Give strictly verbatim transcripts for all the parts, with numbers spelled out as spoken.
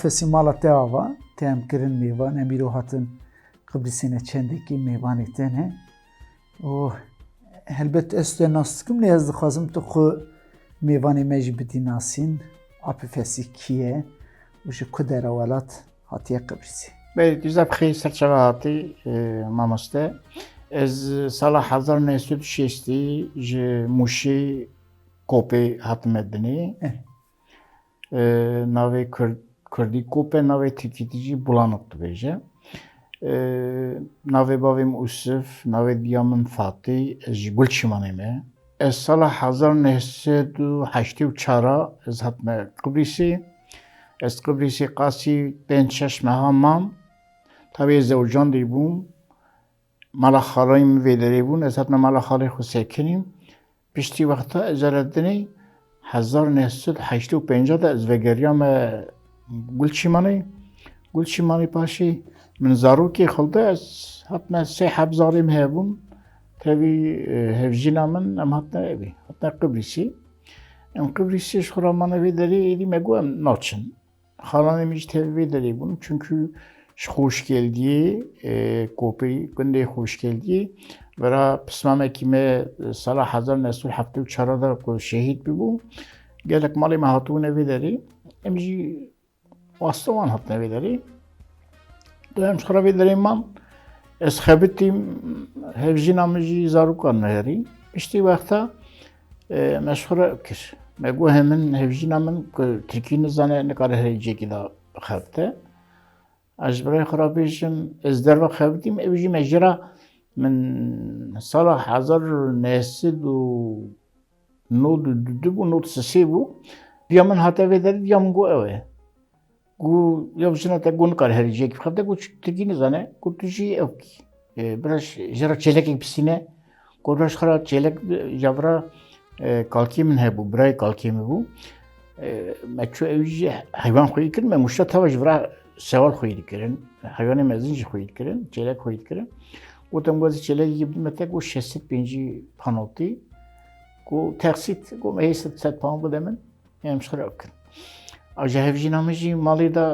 Fesî mala te ava, te em kirin mêvan, em îro hatin Qibrîsê ne çendekî mêvanê te ne. Û helbet ez te nas dikim, lê ez dixwazim tu xwe mêvanê me jî bidî nasîn. Apê Fesî kî ye û ji ku dera welat hatiye Qibrîsê? Belê, tu zaf xêr serçava hatî, e, mamoste. Ez sala hezar neh sed û şêstî ji Mûşê Kopê hatime dinê. Eh. E, navê Kurd-, Kurdî Kope, navê Tirkîtî jî Bulanık dibêje. E, navê bavê min Usif, navê diya min Fatî, ez ji Gulçîmanê me. Ez sala hezar neh sed û heştê û çar a ez hatime Qibrîsê. Ez Qibrîsê qasî pênc şeş meha mam. Tabî ez zewcandî bûm. Mala xalayê min vê derê bûn, ez hatime mala xalê xwe sekinîm. Piştî wexta ez jere dinê hezar neh sed heştê û pênc de ez vegeriyame Gulçîmanê. Gulçîmanê paşê min zarokê xwilde, ez hatime sê heb zarê min hebûn. Tevî, e, hevjîna min em hatine evî, hatine Qibrîsê. Em Qibrîsê ji xwe re mane vê derê, êdî me got em naçin. Xalanê min jî tevî vê derê bûn. Çunkî ji Xoşgeldiyê, e, Kopê, gundê Xoşgeldiyê, vera pismamekî me, e, sala hezar neh sed û heftê û çar de ku şehîd bûbû. Gelek malê me hatibûne vê derê. Em jî wasta wan hatine vê derê. Em ji xwe re vê derê man. Ez xebitîm, hevjîna min jî zarokan neherî. Piştî wexta, e, me ji xwe re kir. Me got, hemin hevjîna min ku tirkî nizane, nikare herî cihekî de xebite. Ez ji birayê xwe re bêjim, ez derve xebitîm, ew jî me jê re, min sala hezar neh sed û nod û du bû, nod û sê bû. Diya min hate vê derê, diya min got ew e. Got, ya jina te got nikare herî cihekî bixebite, got, tirkî nizane, got, tu jî ew kî. E, bira ji, jê re çêlekek bisîne, got, bira ji xwe re çêlek, ja bira, e, kalkê min hebû, birayê kalkê min bû. E, me çû ew jî heywan xweyî kirin, me muşta tava ji vira sewal xweyî dikirin, heywanê mezin jî xweyî dikirin, çêlek xweyî dikirin. Got, em got, ez çêlekekî bidime te, got, şeş sed pêncî panotî. Got, teqsît, got, me hê sed, sed pound bide min. Em ji xwe re bikin. A ji hevjîna min jî malê de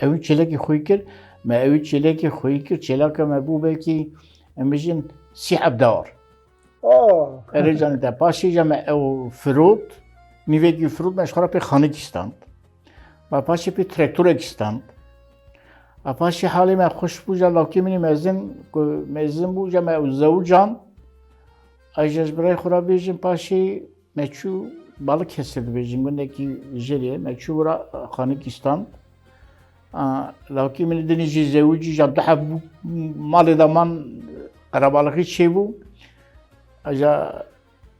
ewî çêlekî xwî kir. Me ewî çêlekî xwî kir, çêleka me bû belkî em bijin sî heb dewar. Oh. Erê canê te, paşê jî me ew firot, nîvekî firot me ji xwe re pê xanikî stand. Me paşê pê traktorekî stand. A paşê halê me xweş bû, ja lawkê min ê mezin, ku mezin bû, ja me ew zewcan. Ay jî ez ji birayê xwe re bêjim, paşê me çû Balıkesir dibêjin, gundekî jêrê ye. Me çû wira Xanikîstan. A, lawkî min dinî jî zewicî, ja du heb bû, malê de man, qerebalixî çêbû. Aja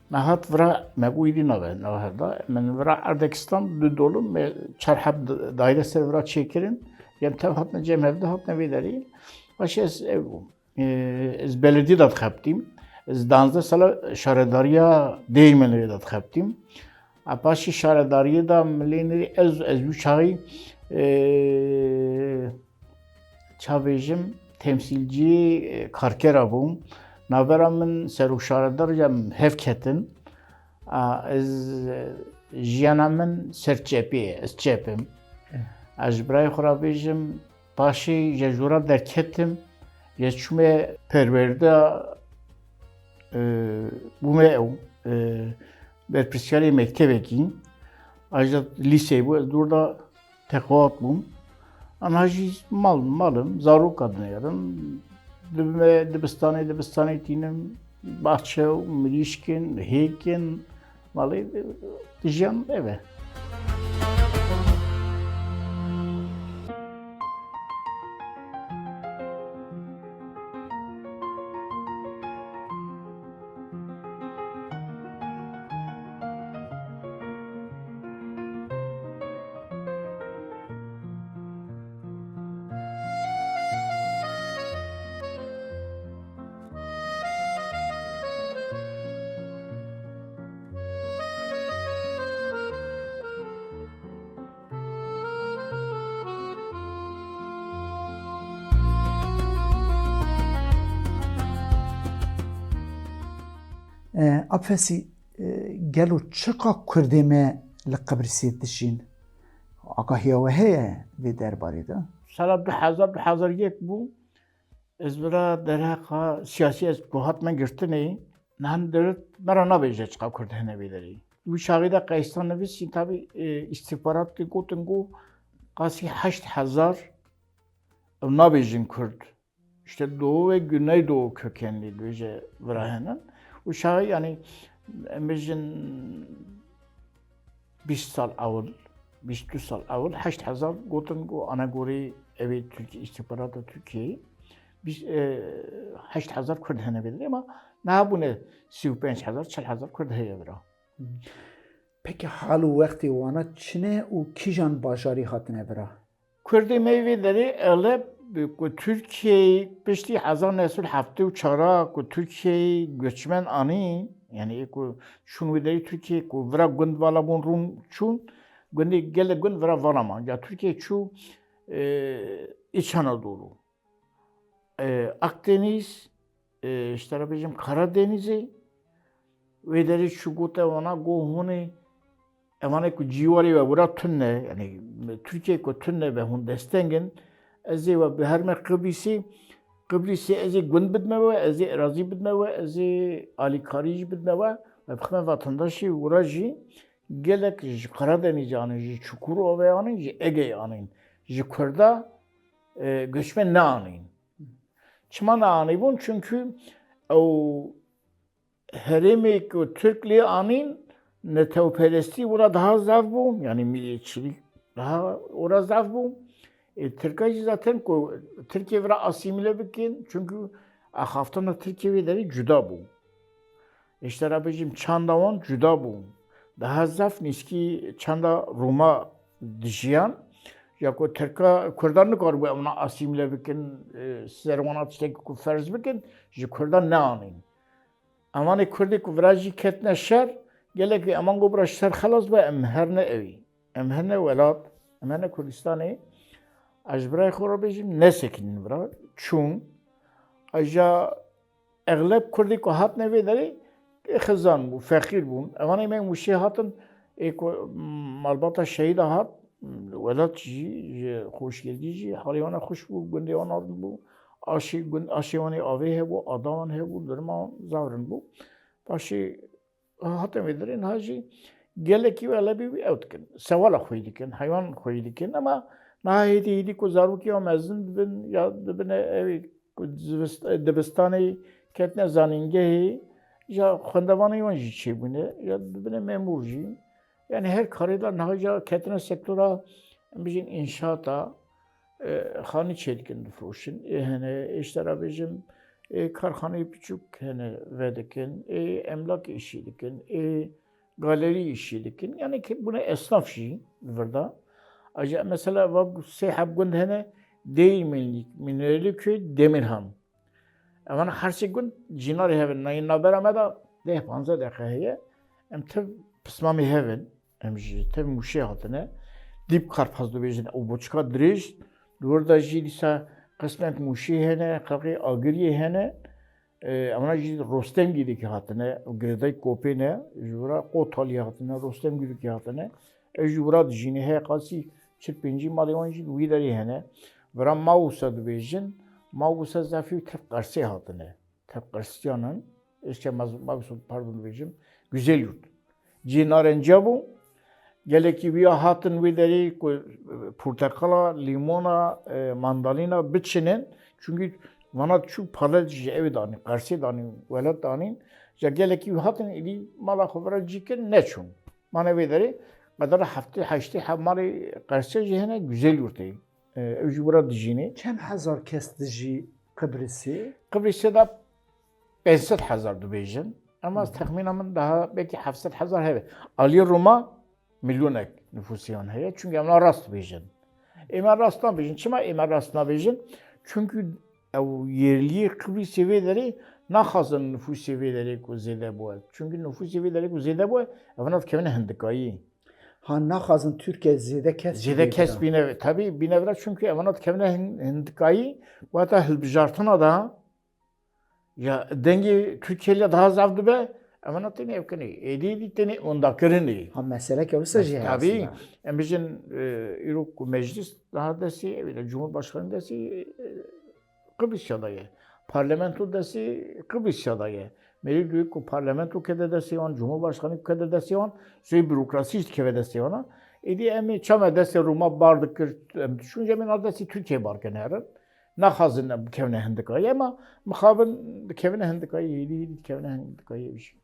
me hat vira, me bû îdî nave, nava hevda. Min vira Erdekistan du dolum, me çar heb d-, daire ser vira çêkirin. Yem tev hatine cem hevde hatine vê derî. Paşê ez ev bûm. Ê, ez belediyê de dixebitîm. Ez danzdeh sala şaredariya Dêrmenê de dixebitîm. A paşî şaredariyê de milê nirî ez, ez wî çaxî, ê, ça bêjim, temsîlciyê, ê, karkera bûm. Navbera min serokşaredar ya hev ketin. A, ez, e, jiyana min ser çepê ye, ez çep im. Eh. Ez ji birayê xwe re bêjim, paşê ji jora derketim, ez çûme perwerde, e, bûme ew, e, berpirsiyarê mektebekî. Aja lîseyê bû, ez dor da teqewat bûm. Ana jî mal, mal im, zaroka dinêrim. Dibime dibistanê, dibistanê tînim, baxçe û mirîşkin, hêkin, malê, jiyan ev e. E, Apfesî, e, gelo çiqa Kurdê me li Qibrisê dijîn? Agahiya we heye vê derbarê de? Sala du hezar, du hezar yek bû. Ez vira derheqa siyasî ez ku hat me girtinê, nihan dewlet me re nabêje çiqa Kurd hene vê derê. Wî çaxê de Qeystan nivîsî, tabî, e, îstîxbaratê gotin ku qasî heşt hezar, ew nabêjin Kurd. İşte Doğu ve Güneydoğu kökenli dibêje vira hene. Û çaxê, yanî, em bêjin bîst sal ewil, bîst du sal ewil, heşt hezar gotin ku ana gorî evê Tirkiye, îstîxbarata Tirkiyeyê, bîst, e, heşt hezar Kurd hene vê derê, ama niha bûne sî û pênc hezar, çil hezar Kurd heye vira. Peki hal û wextê wana çi ne û kîjan bajarî hatine vira? Kurdê me vê derê eğleb ku Tirkiyeyê piştî hezar neh sed heftê û çar a ku Tirkiyeyê göçmen anîn, yanî ê ku çûn wê derê Tirkiyeyê ku vira gund vala bûn rûn çûn, gundê gelek gund vira vala man. Ya Tirkiye çû, e, İç Anadolu, e, Akdeniz, e, ji te re bêjim Karadenizê, wê derê çû gote wana go hûnê, evanê ku cîwarê we wira tune, yanî Tirkiye ku tune ve hûn desteng in, ez ê we biherime Qibrîsê, Qibrîsê ez ê gund bidme we, ez ê erazî bidme we, ez ê alîkarî jî bidme we, we bixime vatandaşî wira jî gelek ji Karadenizê anîn, ji Çukurovayê anîn, ji Egeyê anîn, ji Kurda, e, göçmen neanîn. Çima neanîbûn? Çünkü ew herêmê ku Tirk lê anîn, netewperestî wira daha zaf bû, yanî milliyetçilik daha wira zaf bû. E, Tirka jî zaten ku Tirkiye vira asîmîle bikin, çünkü axaftina Tirkiye vê derê cuda bû. Îşte ra bêjim çanda wan cuda bû. Daha zaf nîskî çanda Roma dijiyan. Ya ku Tirka, Kurdan nikaribû em wana asîmîle bikin, e, ser wana tiştekî ku ferz bikin, ji Kurdan neanîn. Emanê Kurdê ku vira jî ketine şer, gelekî eman got bira ji ser xelas be, em herne ewî. Em herne welat, em herne Kurdistanê. Ez ji birayê xwe re bêjim, nesekinin vira. Çûn, ez ja exleb Kurdê ku hatine vê derê, xizan bû, feqîr bûn. Evanê me Mûşê hatin, ê ku malbata şehîda hat, welat jî, ji xoşgerdî jî, halê wan xweş bû, gundê wan rind bû. Aşê gund, aşê wan ê avê hebû, ada wan hebû, duruma wan zaf rind bû. Paşê hatin vê derê niha jî gelekî wê elebî wî ew dikin. Sewala xweyî dikin, heywan xweyî dikin, ama niha hêdî hêdî ku zarokê wan mezin dibin, ya dibine evê ku zivist-, dibistanê ketine zanîngehê, ya xwendevanê wan jî çêbûne, ya dibine memûr jî. Yani her karê de niha ya ketine sektora, em bijin înşaata, e, xanî çêdikin, difiroşin. Ê hene, ê ji te re bêjim, ê karxaneyê piçûk hene vedikin, ê emlak îşî dikin, ê galerî îşî dikin. Yani ki bûne esnaf jî li vir de. Aja mesela va sê heb gund hene, Değirmenlik, Mineraliköy, Demirhan. Evan her sê gund cînarê hev in. Nayê navbera me de deh panzdeh deqe heye. Em tev pismamê hev in. Em ji tev Mûşê hatine. Dîp Karpaz dibêjin. Ew boçika dirêj. Li wir de jî dîsa qismek Mûşê hene, qelqê Agiriyê hene. E, emana jî Rostemgî dikî hatine. Girêdayî Kopê ne. Ji wira Qotaliyê hatine. Rostemgî dikî hatine. Ew jî wira dijîne. Heye qasî çil pêncî malê wan jî li wî derê hene. Vira Mawusa dibêjin. Mawusa zafî tev Qersê hatine. Tev Qersiyan in. Êşke Maz-, Mawusa, pardon dibêjim. Güzelyurt. Cihê narenciya bû. Gelekî wîya hatin wê derê ku, e, porteqala, lîmona, e, mandalîna biçinin. Çünkü vana çû pale ji ew danî, Qersê danî, welat danî. Ja gelekî wî hatin êdî mala xwe vira cî kirin, neçûn. Mane vê derê qedera heftê heştê heb malê Qersê jî hene Güzelyurtê. E, ew jî wira dijînê. Çend hezar kes dijî Qibrisê? Qibrisê de pênc sed hezar dibêjin. Ama ez, hı hı, texmîna min daha belkî heft sed hezar hebe. Aliyê Roma milyonek nüfusê wan heye. Çünkü em rast dibêjin. Ê me rast nabêjin. Çima ê me rast nabêjin? Çünkü ew yerliyê Qibrisê vê derê naxwazin nüfusê vê derê ku zêde bûye. Çünkü nüfusê vê derê ku zêde bûye, evana dikevine hindikayî. Ha, naxwazin Tirkiye zêde kes, zêde kes bîne, tabî bîne vira, çünkü evana dikevine hin-, hindikayî, wata hilbijartina da, ya dengê Tirkiye lê daha zaf dibe, Em ana tenê ev kinê. Êdî dî tenê windakirinê. Ha, meseleke wisa jî heye Tabî, aslında. Em bijin, e, îro ku meclis daha destê, ew ê Cumhurbaşkanı destê, e, Kıbrısya da ye. Parlamento destê Kıbrısya da ye. Merî duyê ku parlamento kede destê wan, Cumhurbaşkanı kede destê wan, sê bürokrasî jî dikeve destê wan. Êdî em ê çawa destê Rûma bar dikir, em diçûn, em ê na destê Tirkiyeyê bar kene herin. Naxwazin em bikevine hindikayê, ema mixabin dikevine hindikayê, hêdî hêdî dikevine hindikayê ew jî.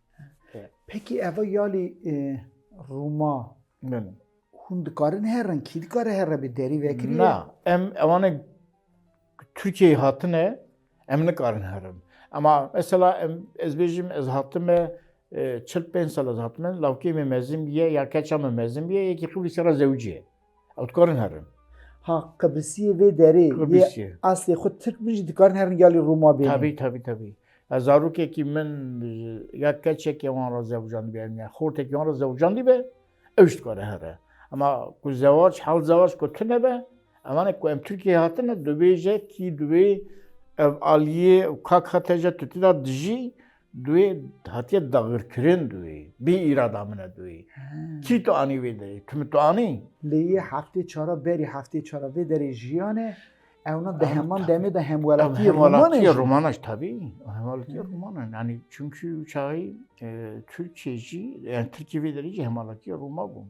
Pekî eva yalî, e, Rûma Belê. Hûn dikarin herin, kî dikare here bi derî vekirî? Na, em ewanê Tirkiyeyê hatine, em nikarin herin. Ema mesela em, ez bêjim, ez hatime, e, çil pênc sal ez hatime, lawkê min mezin biye, ya keça min mezin biye, yekî Qibrisê re zewiciye. Ew dikarin herin. Ha, Qibrisiyê vê derê, yê Qibrisiyê. Aslê xwe Tirk bin jî dikarin herin yalî Rûma bênin. Tabî, tabî, tabî. Ya zarokekî min, ya keçekê wan re zewicandî be, ya xortekî wan re zewicandî be, ew jî dikare here. Ema ku zewac, hal zewac ku tune be, evanê ku em Tirkiyeyê hatine, dibêje kî dibê ev aliyê û kak hate je tu tê de dijî, duyê hatiye dagirkirin duyê. Bê îrada min e duyê. Kî tu anî wê derê? Tu min tu anî? Lê yê heftê çara berî heftê çara vê derê jiyane, ewna di Em heman tabî. demê de Em hemwelatiyê Rûmanê hemwelatiyê jî. Rûmana jî tabî. Em hemwelatiyê Rûmana. Yani çünkü çaxî, e, Türkiye jî, yani Tirkiye vê derê jî hemwelatiyê Rûma bû.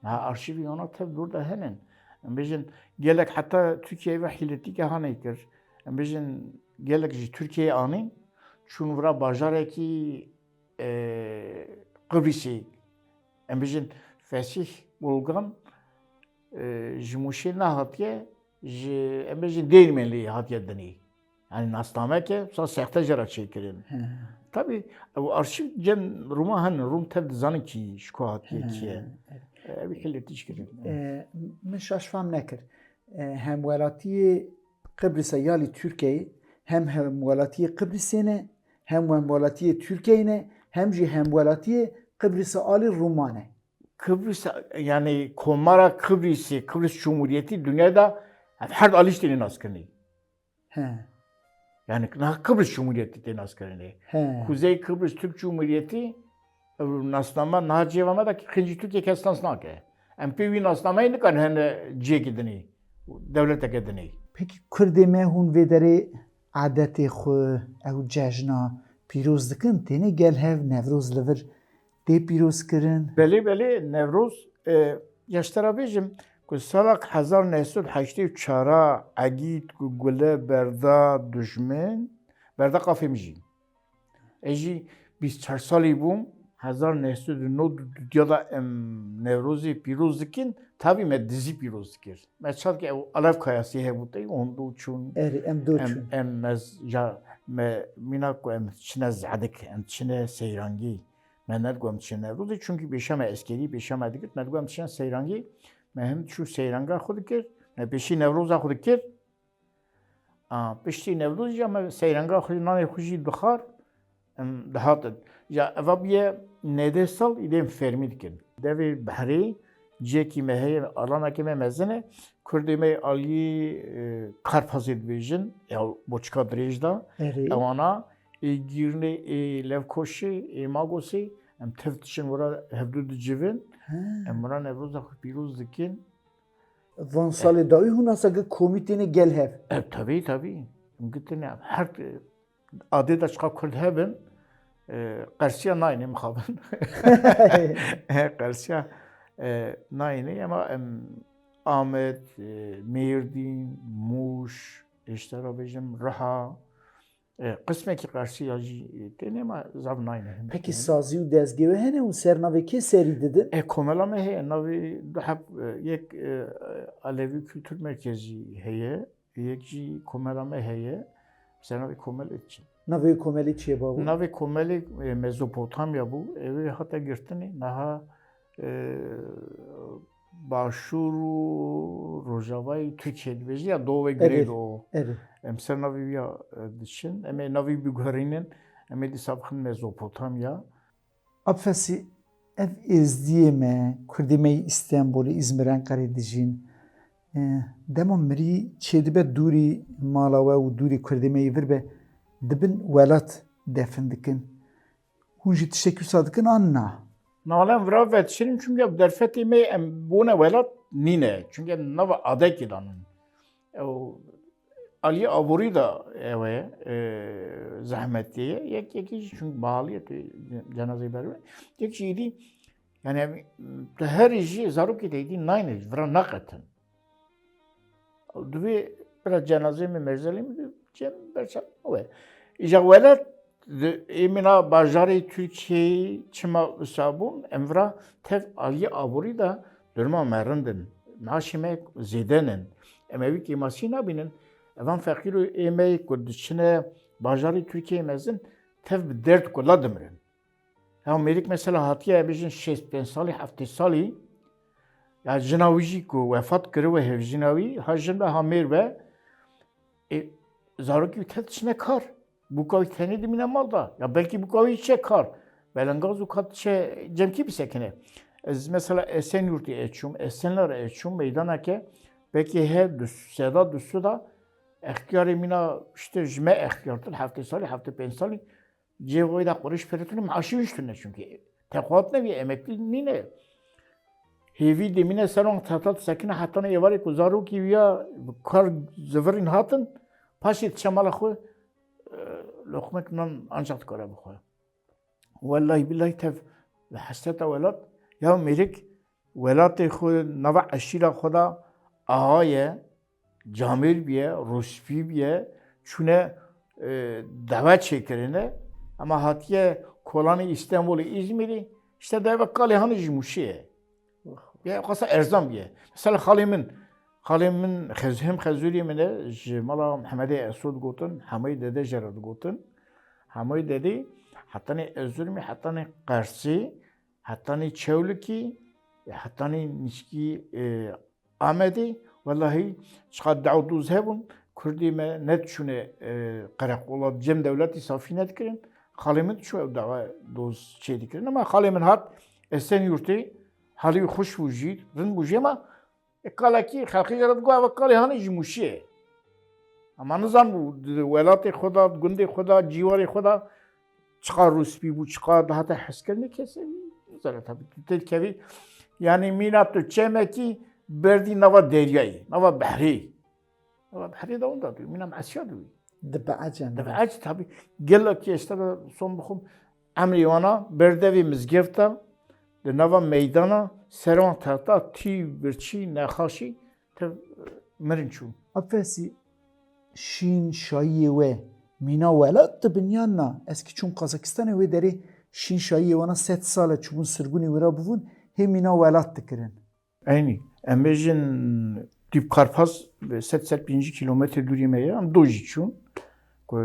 Ha, arşîvî yana tev dûr de henin. Em bêjin gelek heta Tirkiye ve hîletî ke hanê kir. Em bêjin gelek jî Tirkiyeyê anîn. Çûn vira bajarekî, e, Qibrisê. Em bêjin Fesîh Bulgan, e, ji Mûşê nehatiye, ji, em bêjin Dêrmêlê hatiye dinê. Yani nasnameke, sa sexte jê re çêkirin. He. Tabî, ew arşîv cem Rûma henin, Rûm tev dizanin kî ji ku hatiye kî ye. Ew hîletî jî kirin. E, min şaş fam nekir. E, hemwelatiyê Qibrisê yalî Tirkiyeyê, hem hemwelatiyê Qibrisê ne, hem hemwelatiyê Tirkiyeyê ne, hem jî hemwelatiyê Qibrisê alî Rûman e. Kıbrıs, yani Komara Kıbrıs'ı, Kıbrıs Cumhuriyeti dünyada her alî jî têne naskirinê. He, Yani niha Kıbrıs Cumhuriyeti tê naskirinê. he. Kuzey Kıbrıs Türk Cumhuriyeti, ev nasname niha cêva me de ki qencî Tirkiye kes nas nake. Em pê wî nasnameyê nikarin hene cihekê dinê, dewleteke dinê. Pekî Kurdê me hûn vê derê adetê xwe, ew cejna pîroz dikin, têne gel hev Newroz li vir tê pîrozkirin? Belê, belê, Newroz, e, ya ji te re bêjim ku salak hezar neh sed heştê û çar a egît ku gule berda dujmin, berda qafê min jî. Ez jî bîst çar salî bûm, hezar neh sed û nod û du de em Newrozê pîroz dikin, tabî me dizî pîroz dikir. Me çav ke ew alev kayasî hebû tey, hûn dû çûn. Erê, em dû Em, çûn. em mez, ja, me mîna ku em çine Zedik, em çine Seyrangî. Me nedigo em çine Newrozê, çunkî pêşa me eskerî, pêşa me digirt, me digo em çine Seyrangî. Me him çû Seyranga xwe dikir, me pêşî Newroza xwe dikir. A, piştî Newroz jî me Seyranga xwe, nanê xwe jî dixwar, em, dihatin. Ya eva bûye neh deh sal îdê em fermî dikin. Devê Behrê cihekî me heye, alanekê me mezin e. Kurdê me alî, e, Karpazê dibêjin, ya boçika dirêj de. Erê. Ewana ê Gîrnê, ê Levkoşê, ê Magosê, em tev diçin wira hevdû dicivin. He. Em wira Newroza xwe pîroz dikin. Van salê dawî hûn asa gi komî têne gel hev. E, tabî, tabî. Em gitine her, e, adê de çiqa Kurd hebin, e, qersiya nayne mixabin. E, qersiya, e, nayne, ama em Amed, e, Mêrdîn, Mûş, işte ra bêjim Riha, e, qismekî qersiya jî, e, têne, ma zaf nayne. Pekî sazî û dezgê we hene û ser navê kê serî didin? E, komela me heye, navê du heb, e, yek, e, Alevi Kültür Merkezi heye, yek jî komela me heye. Ser navê komelê çi? Navê komelê çi ye babo? Navê komelê, e, Mezopotamya bû. Ew ê hate girtinê. Niha, e, Başûr û Rojavayê Tirkiyê dibêjin ya Doğu ve Evet. Güneydoğu. Evet. Em ser navê wî ya, e, diçin. Em ê navê biguherînin. Em ê dîsa bixin Mezopotamya. Abfesî, ev êzdiyê me, Kurdê me yê Îstenbolê, Îzmir, Enqerê dijîn, e, dema mirî çêdibe dûrî mala we û dûrî Kurdê me yê vir be, dibin welat defin dikin. Hûn jî tiştekî wisa dikin an na? Nalen vira vedişirin, çunke derfetê me em bûne welat nîne. Çunke nava adekê danin. Ew aliyê aborî de ew e, e, zehmetê ye. Yek, yekî jî çunke bahalî ye, tu cenazeyê berû. Yek jî êdî, yani em, tu herî jî zarokê te êdî nayne, vira naqetin. Divê bira cenazeyê min, merzelê min cem berçav we. Îja welat di ê min a bajarê Tirkiyeyê çima wisa bûn, em vira tev aliyê aborî de duruma me rind in. Maaşê me zêde nin. Em ewî kêmasî nabînin. Evan feqîr û ê me ku diçine bajarê Tirkiyeyê mezin tev bi derd kula dimirin. Ya mêrik mesela hatiye, bêjin şêst pênc salî, heftê salî, ya jina wî jî ku wefat kiriwe, hevjîna wî, ha jin be, ha mêr be, e, zarokî wî te diçine kar. Bûka wî tenê dimîne mal da. Ya belkî bûka wî çe kar. Belengaz û ka diçe cem kî bisekine. Ez mesela Esenyurtê eçûm, Esenler eçûm, meydaneke belkî he du, seda du sed a extiyarê mîna, işte ji me extiyartir, heftê salî, heftê pênc salî, cihê xwe de qurîş pêre tune, maaşê wî jî tune çunkî. Teqwat nebî, emeklî nîne. Hêvî demîne ser wan tehta disekine hetanî êvarê ku zarokî wî ya kar zivirîn hatin, paşê diçe mala xwe, e, loqmek nan ancak dikare bixwe. Wellahî billahî tev li hesreta welat ya mêrik welatê xwe nava eşîra xwe de axa ye, camêr bûye, rûspî bûye, çûne, e, dawa çêkirine, ema hatiye kolanê Îstenbolê, Îzmîrê, işte deve kalê hanê ji Mûşê ye. Ya xwasa erzan bûye. Mesela xalê min, xalê min Xez-, hem Xezûrê min e, ji mala Mihemedê Eso digotin, Hemayê Dede jê re digotin. Hemayê Dedê, hetanî Erzurmê, hetanî Qersê, hetanî Çewlikî, hetanî nişkî, e, Amedê, wellahî çiqa dew doz hebûn, Kurdê me nediçûne, e, qereqola cem dewletî safî nedikirin. Xalê min diçû ew dewa doz çêdikirin. Ema xalê min hat Esenyurtê, halî wî xweş bû jî, rind bû jî, ema e, kalekî xelkê jê re digot, ev kalê hanê ji Mûşê ye. Ema nizanibû di welatê xwe de, di gundê xwe de, cîwarê xwe de çiqa rûspî bû, çiqa dihate hezkirinê kesê wî. Nizane tabî tu têdikevî. Yanî mîna tu çemekî berdî nava deryayê, nava behrê. Nava behrê de wenda dû, mîna meesiya dû. Dibe ecem. Dibe ecem tabî. Gelekî ez te re son bixwim, emrê wana berdevê mizgefta, di nava meydana, ser wan tehta tî, birçî, nexaşî, tev mirin çûn. Efesî, şîn şayiyê we mîna welat dibin yan na? Ez kî çûm Qazakistanê, wê derê şîn şayiyê wana sed sal e çûbûn sirgûnê wira bûbûn, hê mîna welat dikirin. Eynî. Em bêjin Dîp Karpaz sed, sed pêncî kîlometre dûrî me ye. Em do jî çûn. Ku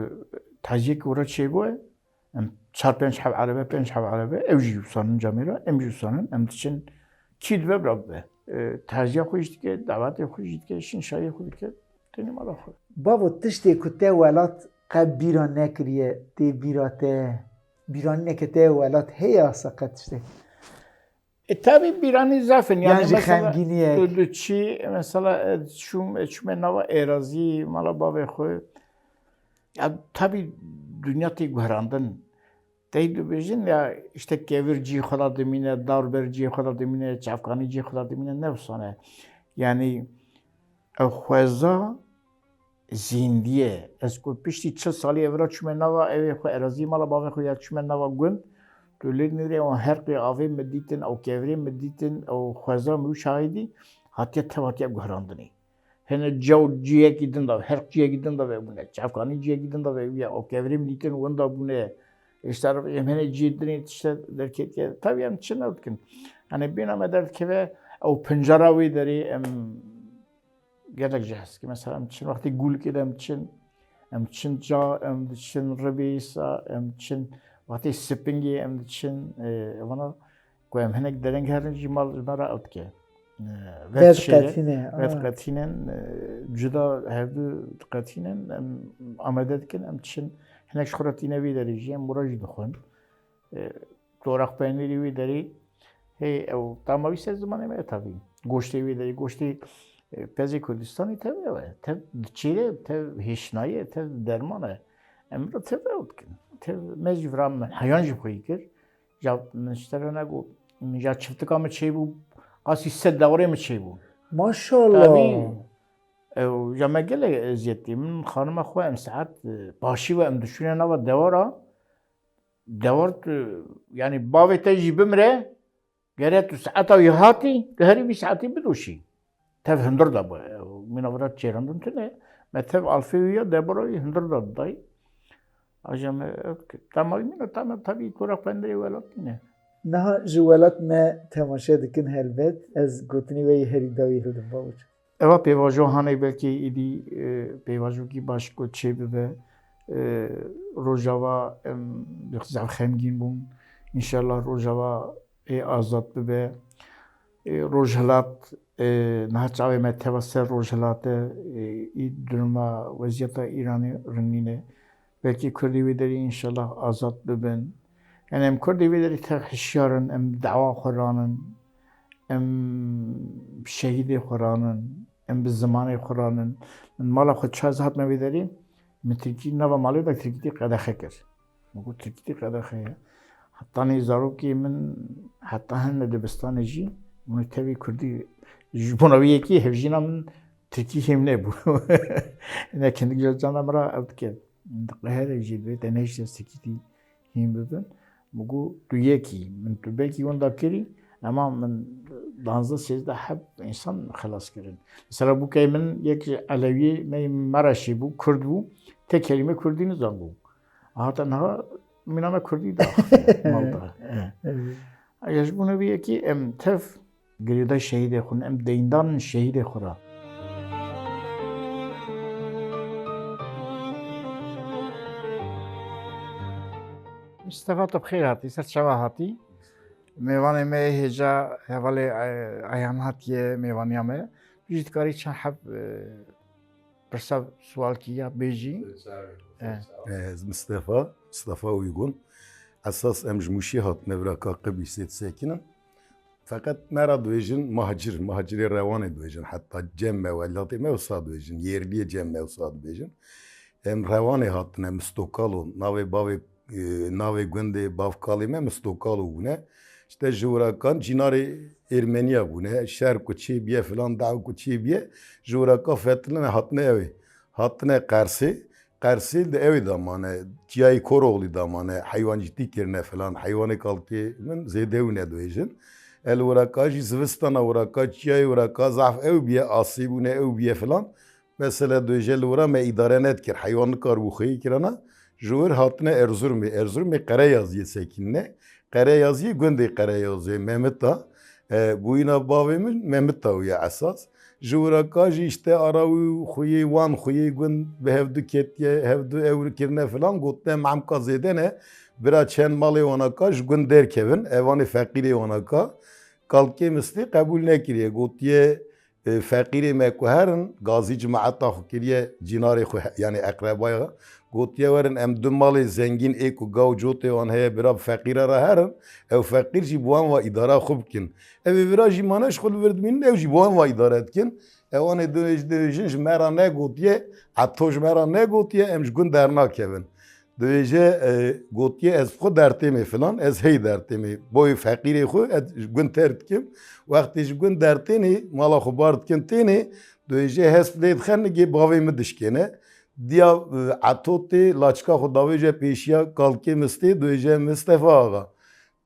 taziyek wira çêbûye, em çar pênc heb erebe, pênc heb erebe, ew jî wisa nin camêra, em jî wisa nin, em diçin. Kî dibe bira bibe. E, taziya xwe jî dike, dawetê xwe jî dike, şînşayê xwe dike, tênî mala xwe. Bavo, tiştê ku te welat qe bîra nekiriye, tê bîra te, bîranîneke te welat heye asa qe tiştek? E, tabî bîranî zaf in. Yan Yani jî mesela xemgîniyek. Tu diçî, mesela, e, çûm, e, çûme nava êrazî, mala bavê xwe. Ya, tabî dinya tê guherandin. Tey dibêjin ya, işte, kevir cî xwe de dimîne, dar ber cî xwe de dimîne, çavkanî cî xwe de dimîne, ne wisa ne. Yanî, ew xweza zîndî ye. Ez ku piştî çil salî evra çûme nava evê xwe, erazî mala bavê xwe ya çûme nava gund, tu lê nirê ew herqê avê min dîtin, ew kevirê min dîtin, ew xweza min wî şahidî, hatiye tev hatiye guherandinê. Hene caw ciyekî din de, herq ciyekî din de vebûne, çavkanî ciyekî din de vebûye, ew kevirê min dîtin winda bûne. Îşte em hene ciyê dinê tişte derketiye. Tabii em çi ne dikin. Hani bîna me derdikeve ew pincara wê derê em gelek jî hez dikin. Mesela em diçin wextê gûlikê de em diçin, em diçin ca, em diçin ribê îsa, em diçin wextê spingê, em diçin, e, vana ku em hinek dereng herin jî mal ji me re ew dike. E, Vet vedşêre, qetîne, vet ah. qetînen, e, cuda hevdu qetînen, em amade dikin, em diçin hinek ji xwe re tîne vê derê jî, em wira jî dixwin. E, toraq peynîrî wî derî, hê ew tama wî ser zimanê me ye tabî. Goştê wî derî, goştê, e, pezê Kurdistanê tev ew e. Tev diçêre, tev hêşnayê, tev derman e. Em re tev ew dikin. Tev me jî vira min heyan jî xweyî kir. Ya min ji te re negot, min ya çiftika min çêbû, qasî sed dewarê min çêbû. Maşallah. Tabii. Ew, ya me gelek eziyet dî. Min xanima xwe em saet, e, paşî ve em dişûne nava dewara. Dewar tu, yani bavê te jî bimire, gere tu saeta wî hatî, tu herî vî saetî bidoşî. Tev hundir de bû. Ew, mîna vira çêrandin tune. Me tev alfê wî ya debara wî hundir de didayî. Aja me, ev, tema wî mîna, tema tabii tu ra qenderê welat nîne. Niha ji welat me temaşe dikin helbet. Ez gotinê we yê herî dawî hildim, Bawiç. Eva pêvajo hanê belkî êdî, e, pêvajokî baş ku çê bibe. E, Rojava em zaf xemgîn bûn. Înşallah Rojava ê azad bibe. E, Rojhilat, e, niha çavê me teva ser Rojhilate, e, î duruma weziyeta Îranê rinîne. Belkî Kurdê wê derê înşallah azad bibin. Yani em Kurdê wê derê tev hişyar in, em dawa xwe ranin, em şehîdê xwe ranin, em bi zimanê xwe ranin. Min mala xwe çar ez hatime wê derê, min tirkî nava malê de tirkîtî qedexe kir. Min got tirkîtî qedexe ye. Heta nê zarokê min heta hene dibistanê jî, min tevî kurdî ji bona wî yekî hevjîna min tirkî hêm nebû. Ne kendik ji cana min re ev dike. Diqehere jî divê te nehişte sekîtî hîn bibin. Min got tu yekî, min tu belkî wenda kirî, ema min danzdeh sêzdeh heb însan xelas kirin. Mesela bûkey min yek ji Elewiyê me yê Mereşê bû, Kurd bû, tek kelîme Kurdî nizanbû. Hata niha mîna me Kurdî da mal da. Evet. Eger ji bona vî yekî em tev girêdayî şehîdê xwe in, em deyndar in şehîdê xwe re. Mistefa, tu bi xêr hatî, ser çava hatî. Mêvanê me yê hêja hevalê, e, Eyhan hatiye mêvaniya me. Tu jî dikarî çend heb, e, pirsa sualkî ya bêjî. E. Ez Mistefa, Mistefa Uygun. Esas em ji Mûşê hatine vira ka Qibrîsê disekinin. Feqet me re dibêjin muhacir, muhacirê Rewanê dibêjin. Heta cem me, welatê me wisa dibêjin. Yerliyê cem me wisa dibêjin. Em Rewanê hatine, Mistokalo, navê bavê, e, navê gundê bavkalê me Mistokalo bûne. İşte ji wirakan cînarê Ermeniya bûne. Şer ku çêbiye filan, daw ku çêbiye, ji wiraka fetilne hatine ewê. Hatine Qersê. Qersê di ewê de mane, çiyayê Koroğlî de mane, heywancîtî kirine filan, heywanê kalkê min zêde wî nedibêjin. El wiraka jî zivistana wiraka, çiyayê wiraka zaf ew biye, asê bûne ew biye filan. Mesele dibêje li wira me îdare nedikir, heywan nikaribû xweyê kirana. Ji wir hatine Erzurumê, Erzurumê Qereyaziyê sekinine. Qereyaziyê gundê Qereyazê, Memita. E, bûyîna bavê min Memita wî ye esas. Ji wiraka jî işte ara wî û xweyê wan, xweyê gund bi hevdu ketiye, hevdu ewr kirine filan, gotine memka zêde ne, bira çend malê wanaka ji gund derkevin, evanê feqîrê wanaka, kalkê Mistê qebûl nekiriye, gotiye, e, feqîrê me ku herin, gazî cimaeta xwe kiriye, cînarê xwe, yani eqrebaya, gotiye werin em du malê zengîn ê ku gaw cotê wan heye bira bi feqîra re herin, ew feqîr jî bi wan ve îdara xwe bikin. Ew ê vira jî mane ji xwe li vir dimînin, ew jî bi wan ve îdare dikin. Ew anê dibêj-, dibêjin ji me re negotiye, Eto ji me re negotiye, em ji gund dernakevin. Dibêje, e, gotiye ez bi xwe dertêmê filan, ez hey dertêmê. Boyê feqîrê xwe ez ji gund terk dikim. Wextê ji gund dertênê, mala xwe bar dikin tênê, dibêje hesp lê dixe nigê bavê min dişkêne. Diya, e, Eto tê laçika xwe davêje pêşiya kalkê Mistê, dibêje Mistefa Axa.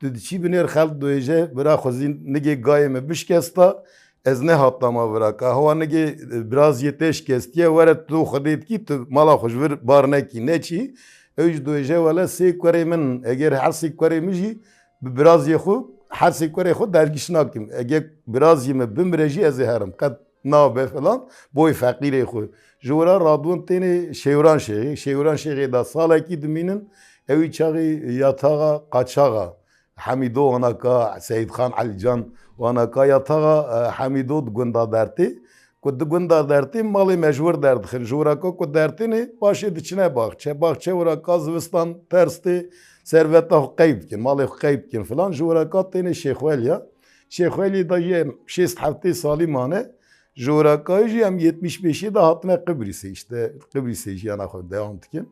Tu diçî binêr xelk dibêje, bira xwezî nigê gayê me bişkesta, ez nehatama vira. Ka hewa nigê, e, biraziyê te şikestiye, were tu xwedê dikî, tu mala xwe ji vir bar nekî, neçî. Ew jî dibêje, wele sê kurê min, eger her sê kurê min jî bi biraziyê xwe, her sê kurê xwe dergiş nakim. Eger biraziyê me bimire jî ez ê herim. Qet nabe filan, boy feqîrê xwe. Ji wira radibûn tênê Şêwran Şêxê. Şêwran Şêxê da salekî dimînin, ewî çaxî yataxa qaçaxa. Hemîdo wanaka, Seyîdxan Elîcan wanaka yataxa, e, Hemîdo di gunda dertê. Ku di gunda dertê malê me ji wir derdixin. Ji wiraka ku dertênê paşê diçine baxçe. Baxçe wiraka zivistan ters tê serveta xwe qeyb dikin, malê xwe qeyb dikin filan. Ji wiraka tênê Şêxweliya. Şêxwelî da jî şêst heftê salî mane. Ji wiraka jî em yetmiş beşê de hatine Qibrîsê. İşte Qibrîsê jiyana xwe dewam dikin.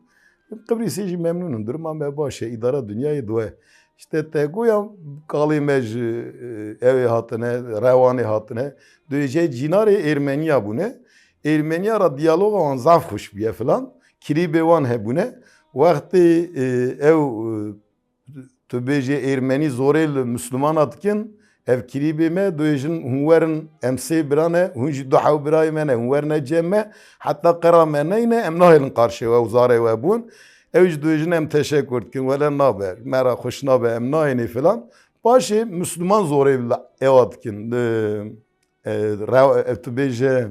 Qibrîsê jî memnûn in. Duruma me baş e. Îdara dinyayê diwe. İşte te goya kalê me ji, e, ew ê hatine, Rewanê hatine. Duyê jê cînarê Ermeniya bûne. Ermeniya ra diyaloga wan zaf xweş bûye filan. Kirîbê wan hebûne. Wextê, e, ew, e, tu bêjê Ermenî zorê li Mislumana dikin, ev kirîbê me, duyê jin hûn werin, em sê bira ne, hûn jî du hew birayê me ne, hûn werine cem me, heta qera me neyne, em nahêlin qarşê we û zarê we bûn. Ew jî duyê jin em teşekur dikin, wele nabe, me ra xweş nabe, em nayênê filan. Paşê Misluman zorê li ewa dikin, li, e, rew-, e, tu bêje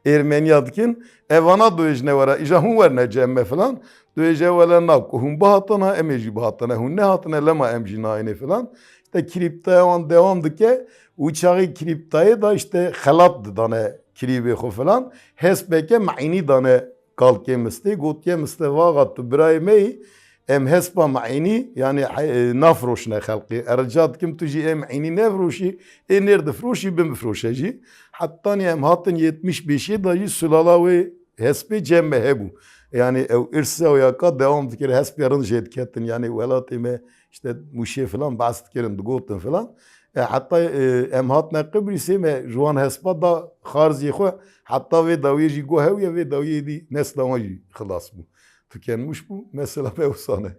Ermeniya dikin, evana duyê jine were, îja hûn werine cem me filan. Duyê jê wele na, ku hûn bihatana, em ê jî bihatine, hûn nehatine, lema em jî nayênê filan. İşte krîptaya wan dewam dike, û çaxê krîptayê da işte xelat didane kirîbê xwe filan. Hespeke me'înî dane kalkê mistê, gotiye miste vaxa tu birayê me yî, em hespa me'înî, yani, e, nafroşine xelqê. E, rica dikim tu jî ê me'înî nefroşî, ê nêr difroşî, bimifroşe jî. Hetanî em hatin yetmiş beşê da jî sulala wê hespê cem me hebû. Yani ew irsa wê ya ka dewam dikir, hespê rind jê diketin. Yani welatê me işte Mûşê filan behs dikirin, digotin filan. E, heta, e, em hatine Qibrîsê me ji wan hespa da xarziyê xwe, heta vê dawiyê jî got hew ye, vê dawiyê dî nesla wan jî xilas bû. Tükenmiş bû, mesela me wisa ne.